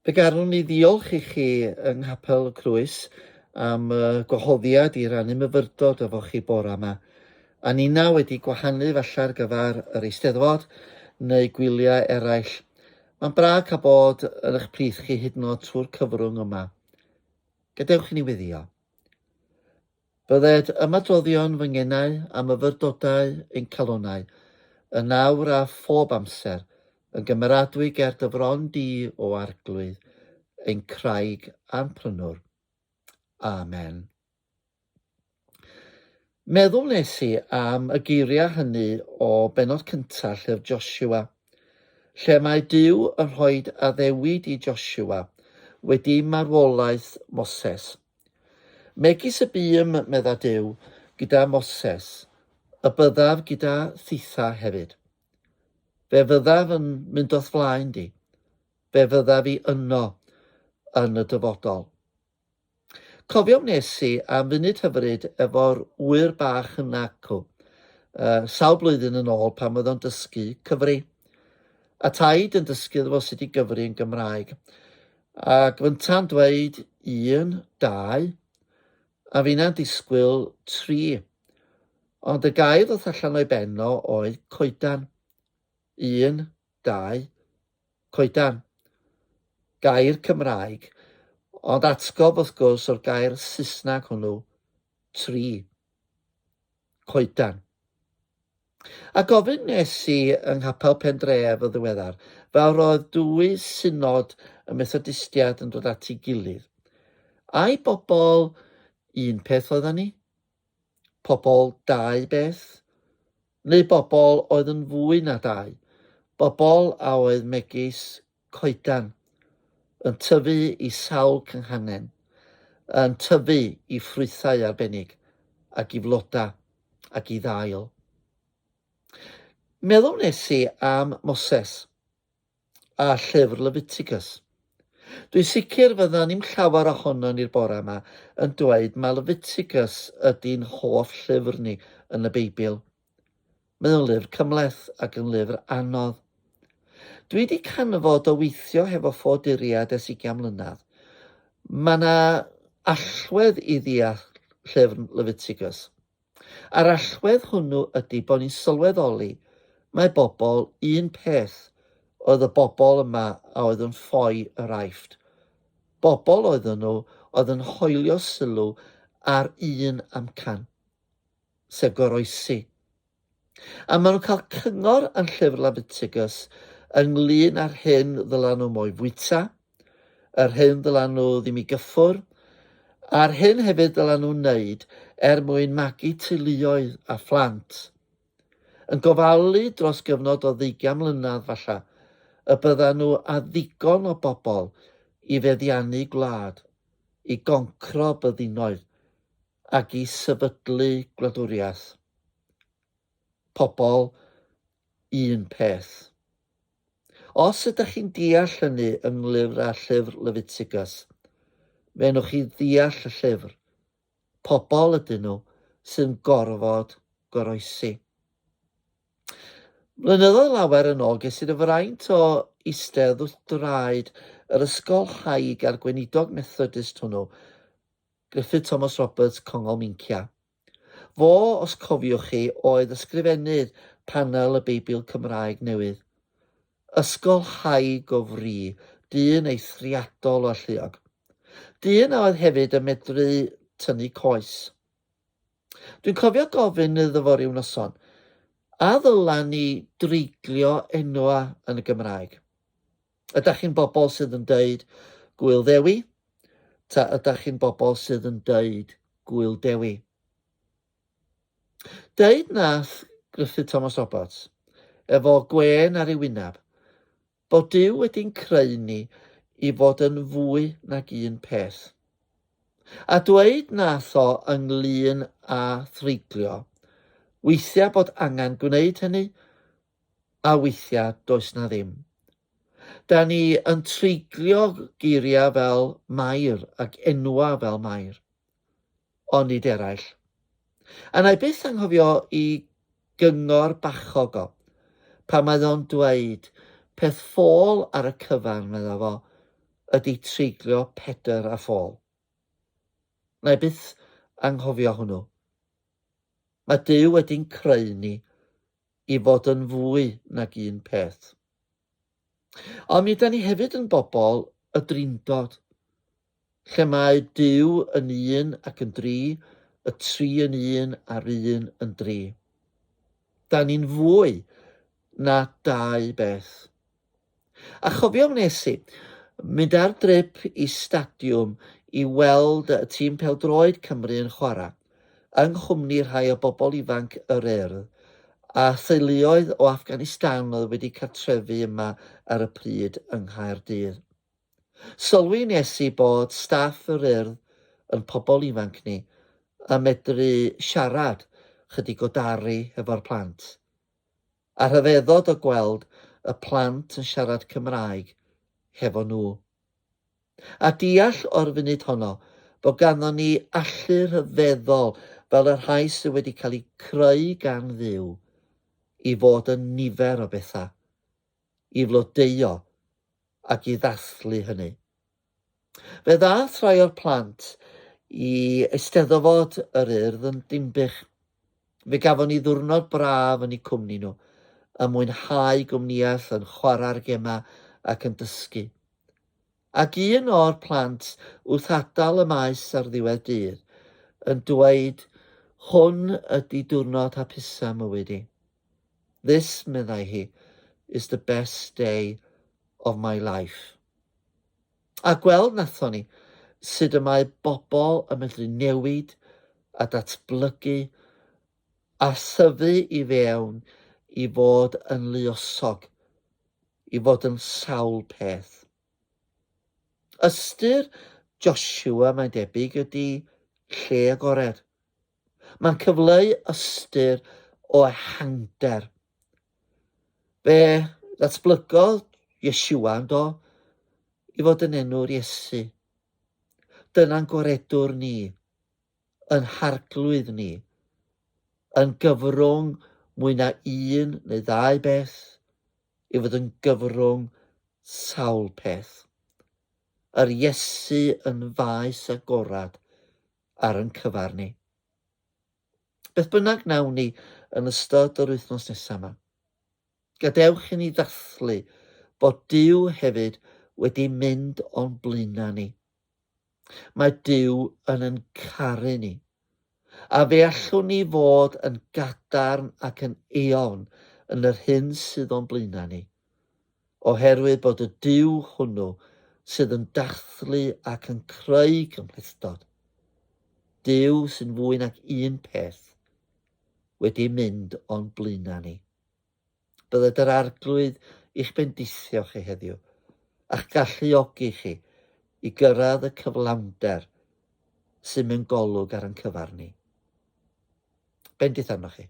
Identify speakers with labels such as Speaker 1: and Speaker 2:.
Speaker 1: Fe garwn ni ddiolch i chi yng Nghapel y Crwys am y gwahoddiad i rannu myfyrdod efo chi bora yma. A nina wedi gwahanu falle ar gyfer yr Eisteddfod neu gwyliau eraill. Mae'n braf cael bod yn eich plith chi hyd yn oed trwy'r cyfrwng yma. Gadewch i ni weddio. Bydded ymadroddion fy ngenau a myfyrdodau ein calonnau, yn awr a phob amser, yn gymeradwy ger dy fron di, O Arglwydd, ein craig a'n prynwr. Amen. Meddwl nes i am y geiriau hynny o bennod cyntaf llyfr Joshua, lle mae Duw yn rhoi addewid i Joshua wedi marwolaeth Moses. Megis y bûm, medda Duw, gyda Moses, y byddaf gyda thitha hefyd. Fe fyddaf yn mynd o'th flaen di, fe fyddaf i yno yn y dyfodol. Cofio wnes i am funud hyfryd efo'r ŵyr bach yna acw, uh, sawl blwyddyn yn ôl pan oedd o'n dysgu cyfri. A taid yn dysgu iddo fo sut i gyfri yn Gymraeg. Ac fynta'n dweud un, dau, a finna'n disgwyl tri. Ond y gair ddoth allan o'i ben o oedd coedan. Un, dau, coedan. Gair Cymraeg, ond atgof wrth gwrs o'r gair Saesneg hwnnw, tri. Coedan. A gofyn wnes i yng Nghapel Pendref yn ddiweddar, fel roedd dwy synod y Methodistiaid yn dod at ei gilydd, ai bobl un peth oeddan ni? Pobl dau beth? Neu bobl oedd yn fwy na dau? Bobl a oedd megis coedan, yn tyfu i sawl cynghanen, yn tyfu i ffrwythau arbennig ac i flodau ac i ddail. Meddwl wnes i am Moses a llyfr Leviticus. Dwi'n sicr fydda ni'm llawer ohono ni'r bore yma yn dweud mae Leviticus ydy'n hoff llyfr ni yn y Beibl. Mae o'n lyfr cymhleth ac yn lyfr anodd. Dwi wedi canfod o weithio hefo ffoaduriaid ers ugian mlynedd, mae 'na allwedd i ddeall llyfr Leviticus. A'r allwedd hwnnw ydy bod ni'n sylweddoli mai bobl un peth oedd y bobl yma a oedd yn ffoi yr Aifft. Bobl oedden nhw oedd yn hoelio sylw ar un amcan, sef goroesi. A maen nhw'n cael cyngor yn llyfr Leviticus ynglyn â'r hyn ddylan nhw mo'i fwyta, yr hyn ddylan nhw ddim i gyffwrdd, a'r hyn hefyd ddylan nhw wneud er mwyn magu teuluoedd a phlant. Yn gofalu dros gyfnod o ddeugain mlynedd falla, y byddan nhw â ddigon o bobl i feddiannu gwlad, i goncro byddinoedd, ac i sefydlu gwladwriaeth. Pobl un peth. Os ydych chi'n deall hynny yng nglyfr a llyfr Leviticus, fe wnewch chi ddeall y llyfr. Pobl ydyn nhw sy'n gorfod goroesi. Blynyddoedd lawer yn ôl, ges i'r fraint o eistedd wrth draed yr ysgolhaig a'r gweinidog Methodist hwnnw, Gruffydd Thomas Roberts, Congol Meincia. Fo, os cofiwch chi, oedd ysgrifennydd panel y Beibl Cymraeg Newydd. Ysgolhaig o fri, dyn eithriadol o alluog. Dyn a oedd hefyd yn medru tynnu coes. Dwi'n cofio gofyn iddo fo ryw noson, a ddyla ni dreiglio enwa yn y Gymraeg? Ydach chi'n bobl sydd yn deud Gŵyl Ddewi? Ta ydach chi'n bobl sydd yn deud Gŵyl Dewi? Deud nath Gruffydd Thomas Roberts, efo gwên ar ei wyneb, bod Duw wedi'n creu ni i fod yn fwy nag un peth. A dweud nath o ynglyn â threiglio, weithiau bod angen gwneud hynny, a weithiau does 'na ddim. Da ni yn treiglio geiriau fel Mair ac enwau fel Mair, ond nid eraill. A na i byth anghofio i gyngor bachog o, pan mae o'n dweud, peth ffôl ar y cyfan, medda fo, ydy treiglio Pedr a Phôl. Na i byth anghofio hwnnw. Mae Duw wedi'n creu ni i fod yn fwy nag un peth. Ond mi ydan ni hefyd yn bobl y Drindod, lle mae Duw yn un ac yn dri, y tri yn un a'r un yn dri. Da ni'n fwy na dau beth. A chofio wnes i mynd ar drip i stadiwm i weld y tîm pêl-droed Cymru yn chwarae, yng nghwmni rhai o bobl ifanc yr Urdd a theuluoedd o Afghanistan oedd wedi cartrefu yma ar y pryd yng Nghaerdydd. Sylwi wnes i bod staff yr Urdd yn pobl ifanc ni yn medru siarad chydig o Dari hefo'r plant. A rhyfeddod o gweld y plant yn siarad Cymraeg hefo nhw. A deall o'r funud honno bod ganddon ni allu rhyfeddol fel y rhai sydd wedi cael eu creu gan Dduw i fod yn nifer o bethau, i flodeuo ac i ddathlu hynny. Fe ddaeth rhai o'r plant i Eisteddfod yr Urdd yn Dinbych. Fe gafon ni ddiwrnod braf yn eu cwmni nhw, yn mwynhau gwmnïaeth, yn chwarae'r gemau ac yn dysgu. Ac un o'r plant wrth adael y maes ar ddiwedd dydd yn dweud, Hwn ydy diwrnod hapusa mywyd i. This, meddai hi, is the best day of my life. A gweld nathon ni sut y mae bobl yn medru newid a datblygu a thyfu i fewn i fod yn luosog, i fod yn sawl peth. Ystyr Joshua, mae'n debyg, ydy lle agored. Mae'n cyfleu ystyr o ehangder. Fe ddatblygodd Yeshua, yndo, i fod yn enw'r Iesu. Dyna'n gwaredwr ni, yn harglwydd ni, yn gyfrwng mwy na un neu ddau beth, i fod yn gyfrwng sawl peth. Yr Iesu yn faes agorad ar yn cyfar ni. Beth bynnag wnawn ni yn ystod yr wythnos nesaf yma, gadewch i ni ddathlu bod Duw hefyd wedi mynd o'n blaenau ni. Mae Duw yn yn caru ni, a fe allwn ni fod yn gadarn ac yn eofn yn yr hyn sydd o'n blaenau ni. Oherwydd bod y Duw hwnnw sydd yn dathlu ac yn creu cymhlethdod, Duw sy'n fwy nag un peth, wedi mynd o'n blaenau ni. Bydded yr Arglwydd i'ch bendithio chi heddiw, a'ch galluogi chi i gyrraedd y cyflawnder sydd mewn golwg ar ein cyfar ni. Bendith arnoch chi.